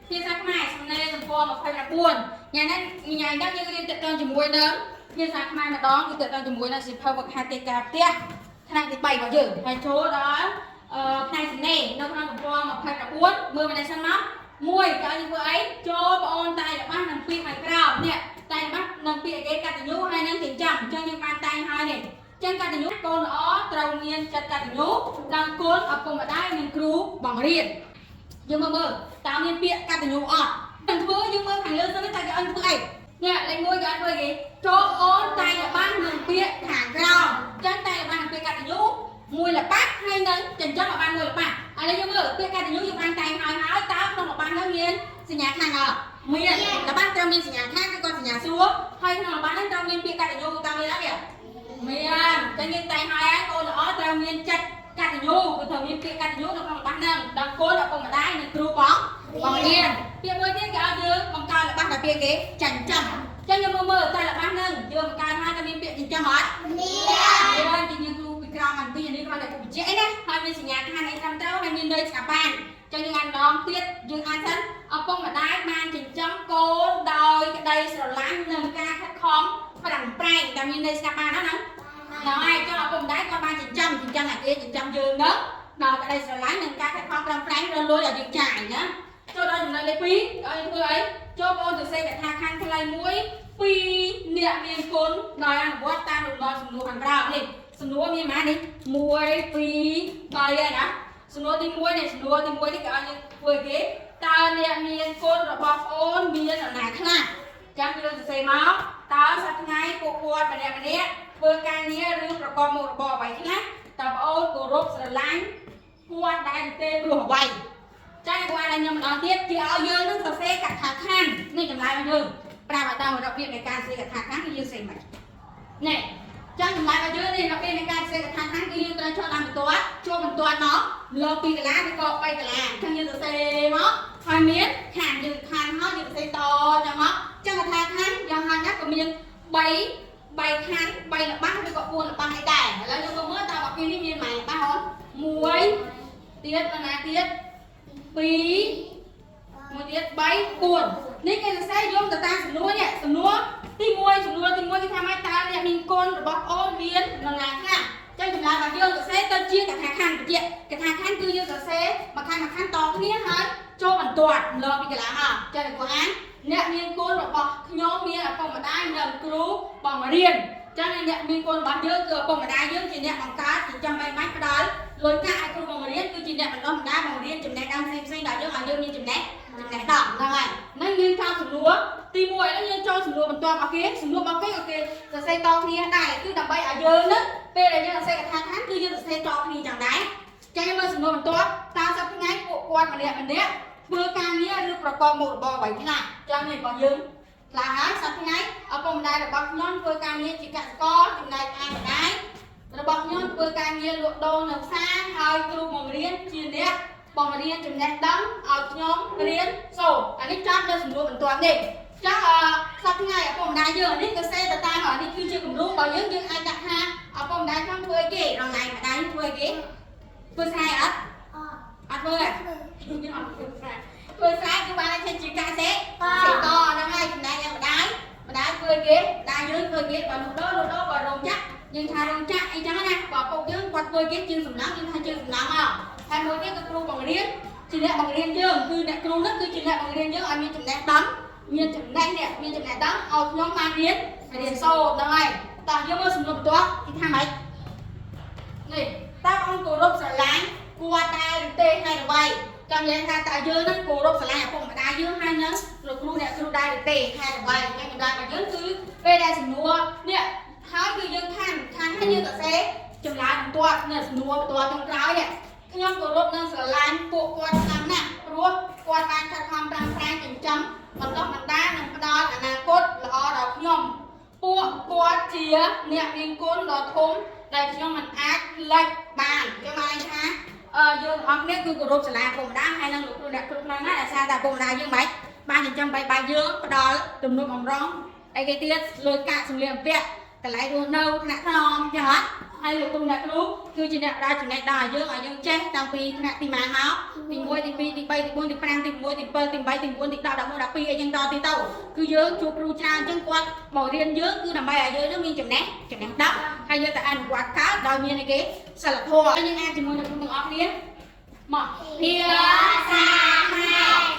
ភាសាខ្មែរសំណេរទំព័រ29ញ៉ាំហ្នឹងញ៉ាំហ្នឹងយើងរៀនទាក់ទងជាមួយនឹងភាសាខ្មែរម្ដងគឺទាក់ទងជាមួយនឹងសៀវភៅវឹកហាត់កិច្ចការផ្ទះថ្នាក់ទី3របស់យើងហើយចូលដល់អឺផ្នែកសំណេរនៅក្នុងទំព័រ29មើលម្នាក់សិនមកមួយគេឲ្យយើងធ្វើអីចូលបងអូនតែរបស់នឹងពាក្យខាងក្រោមនេះតែរបស់នឹងពាក្យគេកតញ្ញូហើយនឹងចិញ្ចឹមអញ្ចឹងយើងបានតែងហើយនេះចឹងកតញ្ញូកូនល្អត្រូវមានចិត្តកតញ្ញូដឹងគុណឪពុកម្ដាយនិងគ្រូបង្រៀន យើងមើលមើលតើមានពាក្យកតញ្ញូអត់នឹងធ្វើយើងមើលខាងលើសិនតើគេអត់ធ្វើអីនេះលេខ1គេអត់ធ្វើអីចូលអូនតែល្បះនឹងពាក្យខាងក្រោមចឹងតែល្បះនឹងពាក្យកតញ្ញូមួយល្បះហើយនឹងចិញ្ចឹមឲ្យបានមួយល្បះឥឡូវយើងមើលពាក្យកតញ្ញូយើងបានតែងហើយហើយតើក្នុងល្បះហ្នឹងមានសញ្ញាខាងអត់មានល្បះត្រូវមានសញ្ញាខាងឬក៏សញ្ញាសួរហើយក្នុងល្បះហ្នឹងត្រូវមានពាក្យកតញ្ញូតើមានអត់ទេមានចឹងយើងតែងហើយហើយកូនល្អត្រូវមានចិត្តកតញ្ញូគឺត្រូវមានពាក្យកតញ្ញូនៅក្នុងល្បះហ្នឹងដល់កូនឪពុកម្ដាយនិងគ្រូបងបងរៀនពាក្យមួយទៀតគេឲ្យយើងបង្កើតល្បះដល់ពាក្យគេចិញ្ចឹមចឹងយើងមើលមើលតែល្បះហ្នឹងយើងបង្កើតហើយតើមានពាក្យចិញ្ចឹមអត់មានជាយើងគ្រូពីក្រោមបន្តិចនេះគ្រាន់តែគ្រូបញ្ជាក់ឯណាហើយមានសញ្ញាខណ្ឌអីត្រឹមត្រូវហើយមានន័យស្រាប់បានចឹងយើងអានម្ដងទៀតយើងអានសិនឪពុកម្ដាយបានចិញ្ចឹមកូនដោយក្តីស្រឡាញ់និងការខិតខំប្រឹងប្រែងតែមានន័យស្រាប់បានណាហ្នឹងហ្នឹងហើយចុះឪពុកម្ដាយគាត់បានចិញ្ចឹមចិញ្ចឹមអាគេចិញ្ចឹមយើងហ្នឹងដោយក្តីស្រឡាញ់និងការខិតខំប្រឹងប្រែងរលួយឲ្យយើងចាយណាចូលដល់ចំណុចលេខ2ឲ្យធ្វើអីចូលបងសរសេរកថាខណ្ឌខ្លីមួយពីអ្នកមានគុណដោយអនុវត្តតាមលំនាំសំណួរខាងក្រោមនេះសំណួរមានប៉ុន្មាននេះ1 2 3ហើយណាសំណួរទី1នេះសំណួរទី1នេះគេឲ្យយើងធ្វើគេតើអ្នកមានគុណរបស់ប្អូនមាននរណាខ្លះចាំយើងសរសេរមកតើសប្តាហ៍ថ្ងៃពួកគាត់ម្នាក់ម្នាក់ធ្វើការងារឬប្រកបមុខរបរអ្វីខ្លះតើប្អូនគោរពស្រឡាញ់គាត់ដែរឬទេព្រោះអ្វីចា៎គាត់ឲ្យខ្ញុំម្ដងទៀតគេឲ្យយើងនឹងសរសេរកថាខណ្ឌនេះចម្លើយរបស់យើងប្រាប់ឲ្យតាមរបៀបនៃការសរសេរកថាខណ្ឌគឺយើងសរសេរមិននេះចឹងចម្លើយរបស់យើងនេះរបៀបនៃការសរសេរកថាខណ្ឌគឺយើងត្រូវចូលតាមបន្ទាត់ចូលបន្ទាត់មកលើ2កន្លាឬក៏3កន្លាចឹងយើងសរសេរមកហើយមានខណ្ឌយើងខណ្ឌហើយយើងសរសេរតចឹងមកចឹងកថាខណ្ឌយ៉ាងហោចណាស់ក៏មាន3 3ខណ្ឌ3ល្បះឬក៏4ល្បះអីដែរឥឡូវយើងមើលមើលតើរបស់គេនេះមានប៉ុន្មានល្បះអូន1ទៀតប៉ុណ្ណាទៀត2មួយទៀត3 4នេះគេសរសេរយោងទៅតាមសំណួរនេះសំណួរទី1សំណួរទី1គេថាម៉េចតើអ្នកមានគុណរបស់អូនមាននរណាខ្លះចឹងចម្លើយរបស់យើងសរសេរទៅជាកថាខណ្ឌបញ្ជាក់កថាខណ្ឌគឺយើងសរសេរមួយខណ្ឌមួយខណ្ឌតគ្នាហើយចូលបន្ទាត់លើពីកន្លងមកចឹងតែគាត់អានអ្នកមានគុណរបស់ខ្ញុំមានឪពុកម្ដាយនិងគ្រូបង្រៀនចឹងអ្នកមានគុណរបស់យើងគឺឪពុកម្ដាយយើងជាអ្នកបង្កើតចិញ្ចឹមបីបាច់ផ្ដល់លុយកាក់ឲ្យគ្រូបង្រៀនគឺជាអ្នកបណ្ដុះបណ្ដាលបង្រៀនចំណេះដឹងផ្សេងផ្សេងដល់យើងឲ្យយើងមានចំណេះចំណេះដល់ហ្នឹងហើយហ្នឹងយើងចោលសំណួរទី1ហ្នឹងយើងចូលសំណួរបន្ទាប់របស់គេសំណួររបស់គេក៏គេសរសេរតគ្នាដែរគឺដើម្បីឲ្យយើងហ្នឹងពេលដែលយើងសរសេរកថាខណ្ឌគឺយើងសរសេរតគ្នាចឹងដែរចឹងយើងមើលសំណួរបន្ទាប់តើសប្តាហ៍ថ្ងៃពួកគាត់ម្នាក់ម្នាក់ធ្វើការងារឬប្រកបមុខរបរអ្វីខ្លះចឹងនេះរបស់យើងខ្លះហើយសប្តាហ៍ថ្ងៃឪពុកម្ដាយរបស់ខ្ញុំធ្វើការងារជាកសិករចំណែកឯម្ដាយរបស់ខ្ញុំធ្វើការងារលក់ដូរនៅផ្សារហើយគ្រូបង្រៀនជាអ្នកបង្រៀនចំណេះដឹងឲ្យខ្ញុំរៀនសូត្រអានេះចាំនៅសំណួរបន្ទាប់នេះចឹងអសប្តាហ៍ថ្ងៃឪពុកម្ដាយយើងនេះក៏សេទៅតាមអានេះគឺជាគំរូរបស់យើងយើងអាចដាក់ថាឪពុកម្ដាយខ្ញុំធ្វើអីគេរងថ្ងៃម្ដាយធ្វើអីគេធ្វើស្រែអត់អត់ធ្វើទេខ្ញុំអត់ធ្វើស្រែធ្វើស្រែគឺបានថាជាកសិកសិករហ្នឹងហើយចំណែកឯម្ដាយម្ដាយធ្វើអីគេម្ដាយយើងធ្វើគេបើលក់ដូរលក់ដូរបើរោងចក្រយើងថារោងចក្រអីចឹងណាបើពុកយើងគាត់ធ្វើគេជាងសំណង់យើងថាជាងសំណង់មកហើយមួយទៀតគឺគ្រូបង្រៀនជាអ្នកបង្រៀនយើងគឺអ្នកគ្រូហ្នឹងគឺជាអ្នកបង្រៀនយើងឲ្យមានចំណេះដឹងមានចំណេះនេះមានចំណេះដឹងឲ្យខ្ញុំបានរៀនរៀនសូត្រហ្នឹងហើយតោះយើងមើលសំណួរបន្ទាប់គេថាម៉េចនេះតើអង្គគោរពស្រឡាញ់គាត់ដែរឬទេហើយអ្វីចង់និយាយថាតើយើងនឹងគោរពស្រឡាញ់ឪពុកម្ដាយយើងហើយនឹងលោកគ្រូអ្នកគ្រូដែរឬទេហើយអ្វីចឹងចម្លើយរបស់យើងគឺពេលដែលសំណួរនេះហើយគឺយើងខានខានហើយយើងសរសេរចម្លើយបន្ទាប់នេះសំណួរបន្ទាប់ចុងក្រោយនេះខ្ញុំគោរពនិងស្រឡាញ់ពួកគាត់ខ្លាំងណាស់ព្រោះគាត់បានខិតខំប្រឹងប្រែងចិញ្ចឹមបណ្ដុះបណ្ដាលនិងផ្ដល់អនាគតល្អដល់ខ្ញុំពួកគាត់ជាអ្នកមានគុណដ៏ធំដែលខ្ញុំមិនអាចលិចបានចឹងបានន័យថាអឺយើងទាំងអស់គ្នាគឺគោរពសាលាឪពុកម្ដាយហើយនិងលោកគ្រូអ្នកគ្រូខ្លាំងណាស់ដោយសារតែឪពុកម្ដាយយើងមិនបានចិញ្ចឹមបីបាច់យើងផ្ដល់ទំនុកបំរុងអីគេទៀតលុយកាក់សម្លៀកបំពាក់កន្លែងរស់នៅថ្នាក់ថ្នមចឹងហ៎ ហើយលោកគ្រូអ្នកគ្រូគឺជាអ្នកផ្ដល់ចំណេះដល់យើងឲ្យយើងចេះតាំងពីថ្នាក់ទីម៉ានមកទី1ទី2ទី3ទី4ទី5ទី6ទី7ទី8ទី9ទី10 11 12អីចឹងតទីទៅគឺយើងជួបគ្រូច្រើនអញ្ចឹងគាត់មករៀនយើងគឺដើម្បីឲ្យយើងនឹងមានចំណេះចំណេះដឹងហើយយើងទៅអនុវត្តកើតដោយមានអីគេសិលធម៌ហើយយើងអានជាមួយនឹងគ្រូទាំងអស់គ្នាមកភាសាខ្មែរ